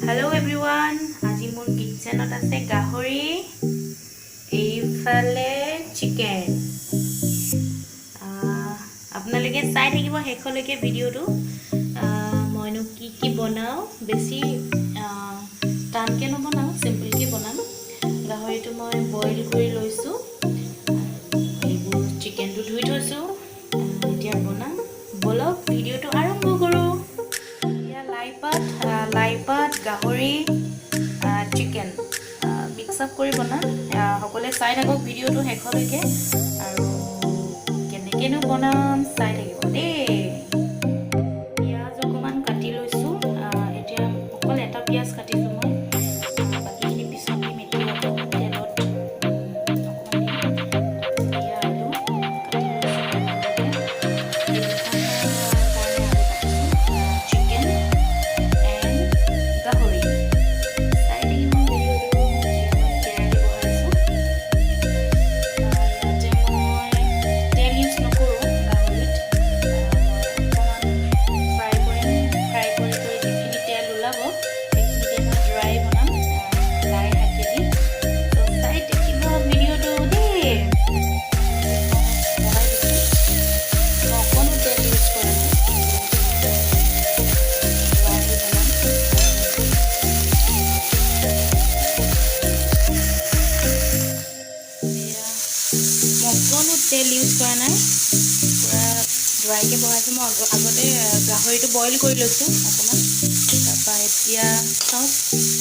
Hello' everyone, আজি মোৰ কিটচেনত আছে গাহৰি, এইফালে চিকেন। আপোনালোকে চাই থাকিব শেষলৈকে ভিডিঅ'টো, মইনো কি কি বনাওঁ। বেছি টানকৈ নবনাওঁ, চিম্পলকৈ বনাম। গাহৰিটো মই বইল কৰি লৈছোঁ আৰু এইবোৰ চিকেনটো ধুই থৈছোঁ। এতিয়া বনাম। ব'লক, ভিডিঅ'টো আৰম্ভ কৰোঁ। এয়া লাই পাত, লাই পাত, গাহৰি, চিকেন মিক্স আপ কৰি বনাম। সকলোৱে চাই থাকক ভিডিঅ'টো শেষলৈকে আৰু কেনেকৈনো বনাম চাই থাকিব দেই। পিঁয়াজ অকণমান কাটি লৈছোঁ। এতিয়া অকল এটা পিঁয়াজ কাটিছোঁ মই, বাকীখিনি পিছত দিম। এতিয়া অকণমান তেলত অকণমান দিম। এয়া আলু কাটি লৈছোঁ সৰু সৰুকৈ। এই দুখনৰ কাৰণে আলু কাটিছোঁ, চিকেন এণ্ড গাহৰি। চাই থাকিব ভিডিঅ'টো। এতিয়া মই কেৰাহী বহাইছোঁ। ইয়াতে মই তেল ইউজ নকৰোঁ গাহৰিত। মই অকণমান ফ্ৰাই কৰিম। ফ্ৰাই কৰি কৰি যিখিনি তেল ওলাব, সেইখিনিতে মই ড্ৰাই বনাম লাই শাকেদি। ত' চাই থাকিব ভিডিঅ'টো দেই। বহাই দিছোঁ। মই অকণো তেল ইউজ কৰা নাই, ড্ৰাই বনাম। এয়া মই অকণো তেল ইউজ কৰা নাই, পূৰা ড্ৰাইকৈ বহাইছোঁ। মই আগতে গাহৰিটো বইল কৰি লৈছোঁ অকণমান। তাৰপৰা এতিয়া চাওক,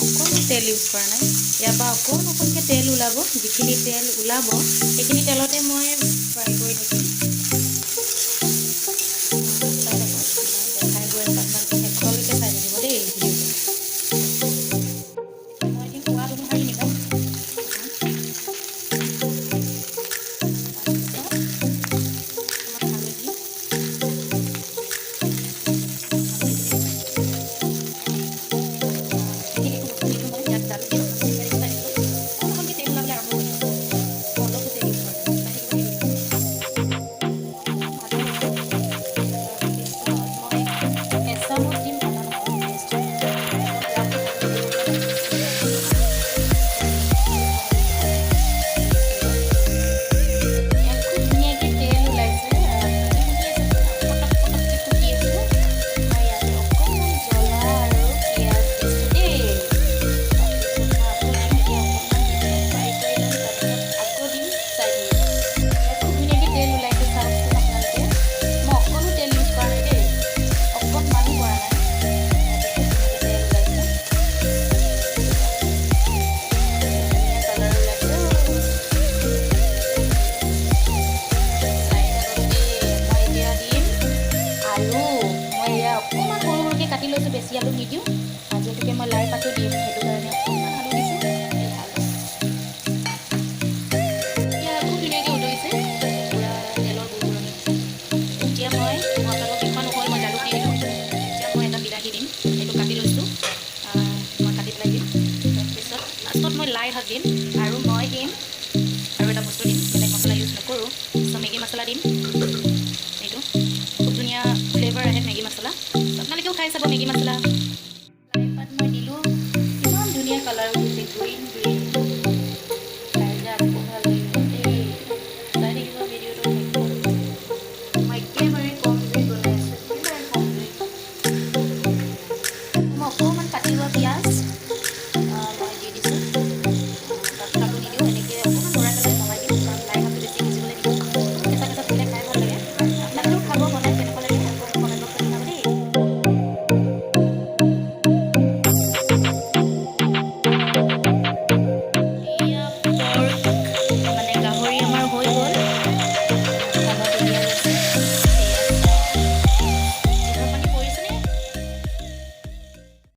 অকণো তেল ইউজ কৰা নাই। ইয়াৰ পৰা অকণ অকণকৈ তেল ওলাব। যিখিনি তেল ওলাব, সেইখিনি তেলতে মই ফ্ৰাই কৰি থাকিম। চাই থাকক, মই দেখাই গৈ আছোঁ। আপোনালোকে শেষলৈকে চাই থাকিব দেই ভিডিঅ'টো। মই দিম সোৱাদ অনুসৰি নিমখ অকণমান। তাৰপিছত অকণমান হালধি, হালধি দি দিছোঁ। বিশেষ একো বস্তু নিদিওঁ মই ইয়াত। জালুক দিম। চাই থাকিব, চাই থাকিব। অকণ অকণকৈ তেল ওলাবলৈ আৰম্ভ হৈছে। মই অলপো তেল ইউজ কৰা নাই। চাই থাকিব ভিডিঅ'টো। ভাজা হৈছে। তাৰপিছত মই এচামুচ দিম আদা নহৰু পেষ্ট। একদম ৰাফ হিচাপত। ইয়াত খুব ধুনীয়াকৈ তেল ওলাইছে। আপোনালোকে শুনি আছে, পটক পটককৈ ফুটি আছে। মই ইয়াতে অকণমান জ্বলা আৰু পিঁয়াজ দিছোঁ দেই। তাৰপিছত মই আকৌ দিম। এতিয়া অকণমান দি পেলাই ফ্ৰাই কৰি ল'ম, তাৰপিছত আকৌ দিম। চাই থাকিব। ইয়াত খুব ধুনীয়াকৈ তেল ওলাইছে, চাওকচোন আপোনালোকে। মই অকণো তেল ইউজ কৰা নাই দেই, অকণমানো কৰা নাই। ইয়াতে খুব ধুনীয়াকৈ তেল ওলাইছে। ধুনীয়া কালাৰ ওলাইছে অ'। চাই থাকক দেই। মই এতিয়া দিম আলু। মই এয়া অকণমান সৰু সৰুকৈ কাটি লৈছোঁ, বেছি আলু নিদিওঁ। যিহেতুকে মই লাই পাতো দিম, সেইটো কাৰণে অকণমান আলু দিছোঁ। এয়া আলু এতিয়া খুব ধুনীয়াকৈ উতলিছে, পূৰা তেলৰ বুৰবুৰণি। এতিয়া মই আপোনালোকক দেখুওৱা নহ'ল, মই জালুক দি দিলোঁ। এতিয়া মই এটা বিলাহী দিম, সেইটো কাটি লৈছোঁ। মই কাটি পেলাই দিম। তাৰপিছত লাষ্টত মই লাই শাক দিম আৰু মই দিম আৰু এটা বস্তু দিম। বেলেগ মছলা ইউজ নকৰোঁ। চ' মেগী মছলা দিম। এইটো খুব ধুনীয়া ফ্লেভাৰ আহে মেগী মছলা। আপোনালোকেও খাই চাব মেগী মছলা।